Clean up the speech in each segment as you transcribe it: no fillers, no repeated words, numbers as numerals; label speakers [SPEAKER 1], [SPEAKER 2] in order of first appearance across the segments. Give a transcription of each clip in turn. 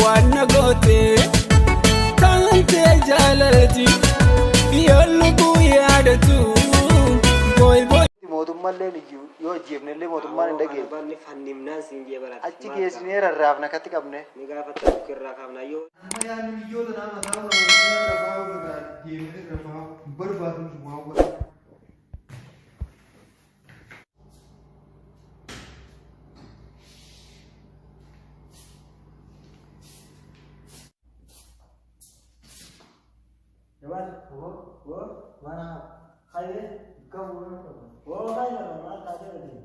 [SPEAKER 1] Waan na goote taantee jaalalti yoo lubbuu yaadatu booy booy.
[SPEAKER 2] Mootummallee yoo ajjeefnellee mootummaan hin dhageenye.
[SPEAKER 3] Banni fannimnaan siin jee barate.
[SPEAKER 2] Achi geessinee rarraafna akkatti qabne.
[SPEAKER 3] Ni gaafatta irraa kaafna yoo.
[SPEAKER 2] Amma yaadni biyyoota naa mataa Oromoo rafaa ofirraa deemee rafaa hin barbaadu waan godhan.
[SPEAKER 3] Jamal. Wo.
[SPEAKER 2] Mana
[SPEAKER 3] Khayre.
[SPEAKER 2] qabu waan qabu.
[SPEAKER 3] Wo khayre maal taatee badii.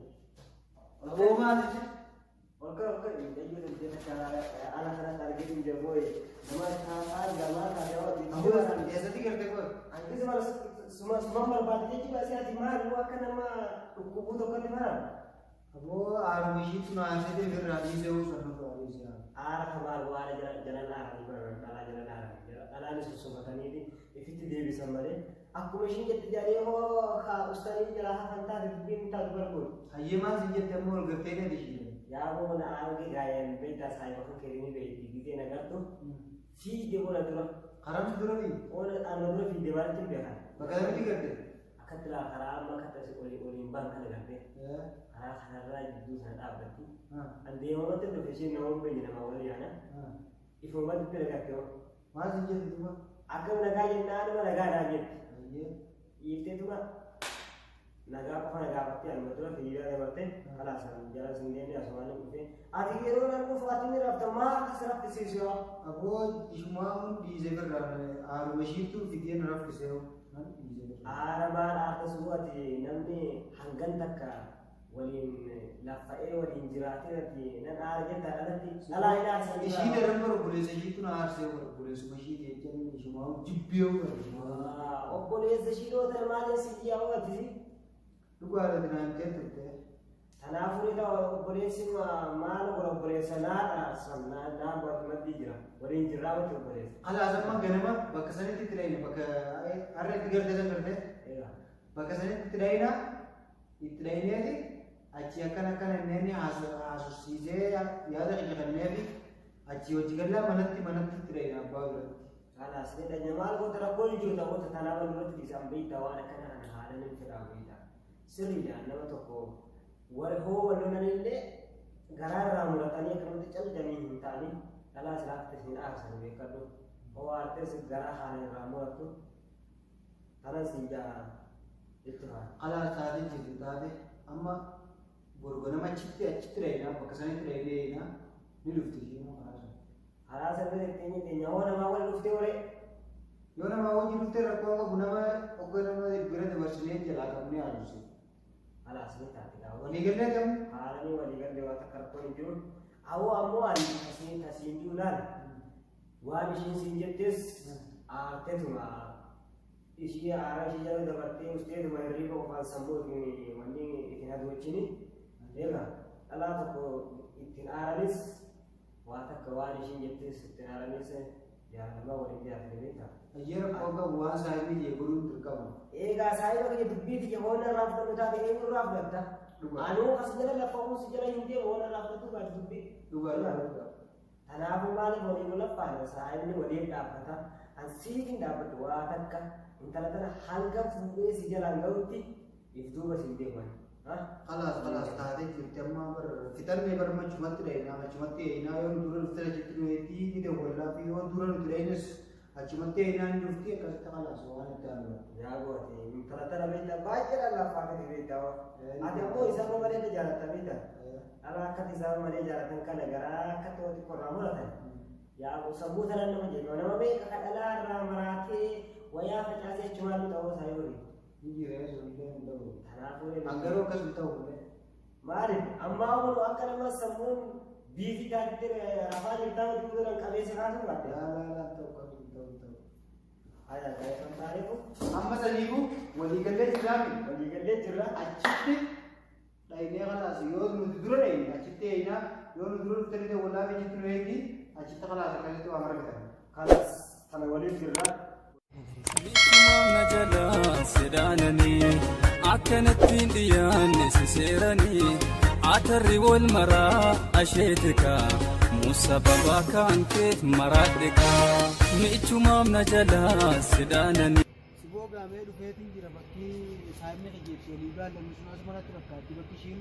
[SPEAKER 2] Aboo maal jechuun?
[SPEAKER 3] Olka olka iyyuu dandee takka ala kanatti arginu jabooye. Nama taa'aa jira maal taatee
[SPEAKER 2] Aboo
[SPEAKER 3] badii.
[SPEAKER 2] eessatti garte qoy?
[SPEAKER 3] Angisi mara suma suma barbaade jechuudha si ati maal akka nama dhukkubuu tokkotti mara.
[SPEAKER 2] Aboo haadhuma ishiitu naasee irraa dhiisee uffata irraa dhiisee.
[SPEAKER 3] Aara kamaal waala jalan aaranii bara dhalaa jalan aaranii jira. Dhalaanis sossobataniiti ifitti deebisan malee akkuma ishiin jette jedhanii hoo haa ustaanii jalaa hafan taate dubbiin taatu barbaadu.
[SPEAKER 2] Hayyee maal sin jette ammoo ol gartee gadi ishee.
[SPEAKER 3] Yaa boona aarge gaayaan beektaa saayiba kan keerini beekti gizee nagartu fiige bona dura.
[SPEAKER 2] Karaa dura fi
[SPEAKER 3] Ona arma dura fiige maalitti beekan.
[SPEAKER 2] bakka lamatti garte.
[SPEAKER 3] Akkatti laa karaa amma akkatti asii olii oliin baan kana garte. Karaa kanarraa jidduu sana dhaabbatti. An deemamatti dhufe isheen nama hin beekne namaa wal yaana. Ifumatti nagarte hoo.
[SPEAKER 2] Maal sin jette duuba?
[SPEAKER 3] Akkam nagaa jennaan nama nagaa naa jetti.
[SPEAKER 2] Hayyee.
[SPEAKER 3] Dhiifteetuma nagaa qofa nagaa gaafattee anuma dura hiriiraa dabarte kalaas jala sin deemne asumaan dhufe. Ati yeroo nan dhufu ati ni rafta maa akkas raffisiisu yoo.
[SPEAKER 2] Aboo ishumaa hun dhiisee birraa haadhuma ishiitu fidee na raffisee nan dhiisee birraa.
[SPEAKER 3] Aara maal aarta suu ati namni hangan takka waliin laffa'ee waliin jiraatee ati nan aara jettaa dhalatti dhalaa hin aarsan.
[SPEAKER 2] Ishii daran bara obboleessa ishiitu na aarsee bara obboleessuma ishii jechaan ishumaa hun jibbee bara ishumaa.
[SPEAKER 3] Obboleessa ishii dhootan maaliin si jiyaa ati.
[SPEAKER 2] Dhugaadha naan turte.
[SPEAKER 3] Kanaafuu ni ta'u obboleessi maal godha obboleessa naa dhaarsan naa maddii jira waliin jirraa wanti obboleessa.
[SPEAKER 2] Kalaas amma ganama bakka sanitti itti dhayina bakka har'a itti garte san garte bakka sanitti itti dhayina itti dhayineeti achi akkana akkana inni haasofsiisee yaada kiyya kenneefi achi hojii gallaa manatti manatti itti dhayina abbaa biratti.
[SPEAKER 3] Kalaas ni dhanya maal goota rakkoon hin jiru ta'oota tanaa wal irratti dhiisan beektaa waan akkana kana haala ni fedhaa beektaa. Sirriidha nama tokko wal hoo wal lolanillee garaa irraa muratanii akkanumatti calqabanii hin taane dhalaa silaafte hin aarsan beekadhu. Hoo aartes garaa haala irraa murattu kanas hin jaa itti faana.
[SPEAKER 2] Kalaas taatee jirti taate amma boru ganama achitti achitti dhayina bakka sanitti dhayinee ni dhufti isheen karaa sana.
[SPEAKER 3] Karaa sana ittiin teenya hoo namaa wal dhuftee waree.
[SPEAKER 2] Yoo nama hojii dhuftee rakkoo qabu nama hogga nama bira dabarsinee jalaa qabnee haasofsiifna.
[SPEAKER 3] Kalaas ni taate gaawwan.
[SPEAKER 2] Walii gallee qabnu.
[SPEAKER 3] Haalanii walii galee waan takka rakkoon hin jiru. Awoo ammoo ani tasiin tasiin jiru laal. Waan ishiin siin jettes aartetuma ishii aara ishii jala dabartee usteetuma hirriiba qofaan sammuu ittiin wanni ittiin hadochini. Egaa dhalaa tokko ittiin aaranis waa takka waan ishiin jettes ittiin aaranis jaalatamaa waliin jiraatanii beektaa.
[SPEAKER 2] Hayyee rakkoo qabu waan saayinii jee godhuun dirqama.
[SPEAKER 3] Egaa saayiba kiyya dubbii tiyya hoona irraa fudhannu taate eenyu irraa fudhatta?
[SPEAKER 2] Dhugaa.
[SPEAKER 3] Anuu as jala lafa uus jala hin deemu hoona irraa fudhatu baate dubbii.
[SPEAKER 2] Dhugaa dhugaa.
[SPEAKER 3] Kanaafuu maaliif waliin laffaana saayibni waliin dhaabbata. An siif hin dhaabbatu waa takka intala tana hanga fuudhee si jalaan ga'utti if duuba si hin deeman.
[SPEAKER 2] Kalaas kalaas taatee jirti amma bar fixannee bar machumatti dhayinaa machumatti dhayinaa yoo nu dura dhuftee achitti nu eetti ni dawwallaa fi yoo dura nuti dhayinis achumatti dhayinaa ni dhufti akkasitti kalaas waan itti aanu.
[SPEAKER 3] Yaa goote intala tana beektaa baay'ee lallaffaa gadi beektaa. Ati ammoo isaan malee jaalatta beektaa. Dhala akkatti isaan malee jaalatan kana garaa akka ta'u xiqqoorraa muratan. Yaa sammuu tanaan nama jedhu nama meeqa ka dhalaa irraa maraatee wayaa facaasee achumaan nu ta'uu isaa yoo
[SPEAKER 2] Ni jira sun illee hin ta'u.
[SPEAKER 3] Kanaafuu
[SPEAKER 2] An garuu akkas hin ta'u malee.
[SPEAKER 3] Maaliif ammaa kun akka nama sammuun biifi taatee rafaa jirtaa nuti godhan qabeessa kaasuu baatte.
[SPEAKER 2] Laa laa laa ta'u akkas hin ta'u hin ta'u.
[SPEAKER 3] Hayaa ta'e kan taaneefu
[SPEAKER 2] Amma saniifuu waliigallee jiraami.
[SPEAKER 3] waliigallee jirra.
[SPEAKER 2] Achitti dhayinee kalaas yoo nuti dura dhayine achitti dhayinaa yoo nu dura dhuftee dawwallaa fi achitti nu eegi achitti kalaas akkasitti waa mara bitan.
[SPEAKER 3] Kanas kana waliin jirra.
[SPEAKER 1] Michumaaf na jalaa sedaananii akkanattiin dhiyaanne si seeranii. Atarri wal maraa asheetika musababa kaankeet maraadhika michumaaf na jalaa sidaanani.
[SPEAKER 2] Siboo gaamee dhufeetiin jira bakki saayimni kijeebsi olii baallanni sun asuma natti fakkaatti bakki ishiin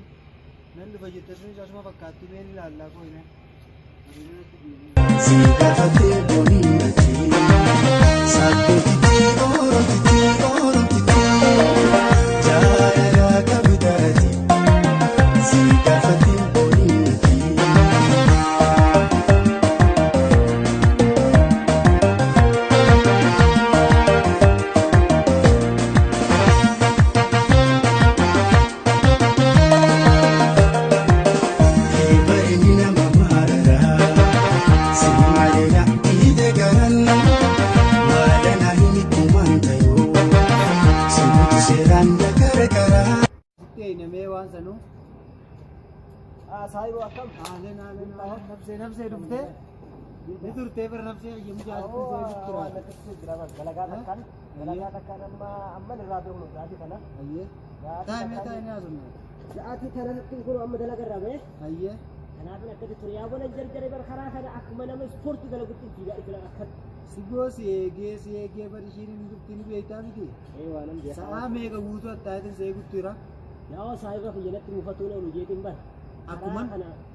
[SPEAKER 2] nan dhufa jette sunis asuma fakkaatti meen ilaallaa koo.
[SPEAKER 4] Si gaafatee booniinati saatteetiti oromtiti oromtiti jaalala qabdaati si gaafatee booniinati. Bareedina nama maarara si maleela dhiite garan maalana hin kumaan tayoo si mutu seeraan na gargaara.
[SPEAKER 2] Sitti eenyamee waan sanuu.
[SPEAKER 3] Saayiboo akkam?
[SPEAKER 2] Haaleen haaleen haaleen nabsee nabsee dhuftee ni turtee bara nabsee yommuu jaallattu jira.
[SPEAKER 3] Dalagaa takkaan dalagaa takkaan amma amma irraa beeknu sa'aatii kana.
[SPEAKER 2] Ayyee. Taa'imee taa'imee haasofna.
[SPEAKER 3] Sa'aatii kanatti kun amma dalagaa irraa ba'e.
[SPEAKER 2] Ayyee.
[SPEAKER 3] Kanaaf akkatti ture yaa bola jarjare bara karaa kana akkuma nama ispoortii dalagutti fiigaa itti akkatti.
[SPEAKER 2] Sigoo si eegee si eegee bari ishiin hin dhufti ni beektaa miti.
[SPEAKER 3] Ee waan an beekaa.
[SPEAKER 2] Sa'aa meeqa guutuu attaatiin si eegutti jira.
[SPEAKER 3] Yaa saayiba kiyya natti muufatuun oolu jeetiin bara.
[SPEAKER 2] Akkuma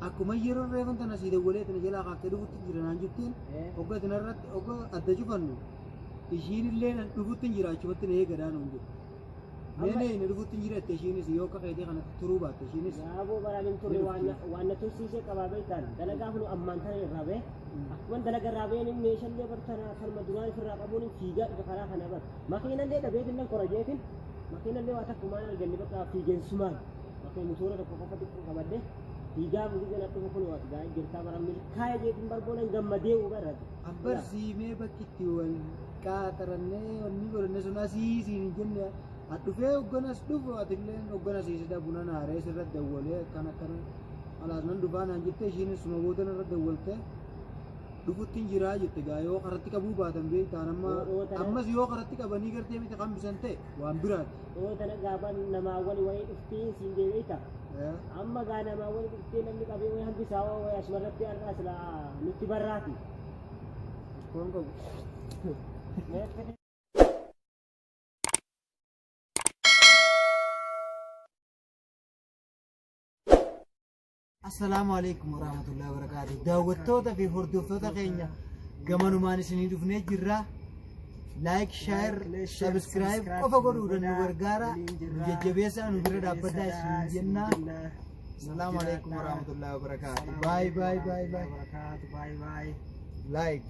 [SPEAKER 2] akkuma yeroo reefan tana sii dawwalee tana jalaa kaaftee dhufutti jira naan jetteen hogga tana irratti hogga adda cufannu ishiin illee dhufutti hin jira achumatti na eegadhaa nuun jedhu. Mee na dhufutti hin jira jette ishiinis yoo akka keetii kanatti turuu baatte ishiinis.
[SPEAKER 3] Yaaboo baraan hin turre waan na tursiisee qabaa beektaan dalagaa kun ammaan tana irraa ba'e akkuma dalagaa irraa ba'een meeshaalee bartana kanuma duraan ofirraa qabuun fiigaa dhufe karaa kana bara makiinallee dhabeetiin nan kora jeetiin makiinallee waa takkumaan arganne bakka fiigeensumaan makiin motora tokko qofa xiqqoo qabadde fiigaa bu'ee na dhufu kun waati gaa'ee jirtaa bara milkaa'ee jeetiin barboonan gammadee ubarratti.
[SPEAKER 2] Abbarsiimee bakki itti wal qaaxarannee wanni godhanne sun asii siin hin jenne ati dhufee hogganas dhufu atillee hogganas siisida buna naaree sirratti dawwalee akkana akkana alaas nan dhufaa naan jette ishiinis suma booda narra dawwalte dhufutti hin jiraa jette gaa yoo karatti qabuu baatan beektaan amma ammas yoo karatti qabanii gartee miti kan bisan ta'e waan biraati.
[SPEAKER 3] Dhoo tana gaafa namaa wali wayii dhuftiin siin deebiita. Amma gaa namaa wali dhuftee namni qabee wayii hambisaa wayii asumarratti har'aa sila nutti barraati.
[SPEAKER 2] Koon qabu. Assalaamu alaikum warahmatullahi wabarakatuh. Daawwattoota fi hordoftoota keenya gamanumaan isinii dhufnee jirra. Like, share, subscribe qofa godhuudhaan nu gargaara. Nu jajjabeessaa nu bira dhaabbadhaa isin jenna. Assalaamu alaikum warahmatullahi wabarakatuh. Bye bye bye bye.
[SPEAKER 3] Bye bye.
[SPEAKER 2] Like.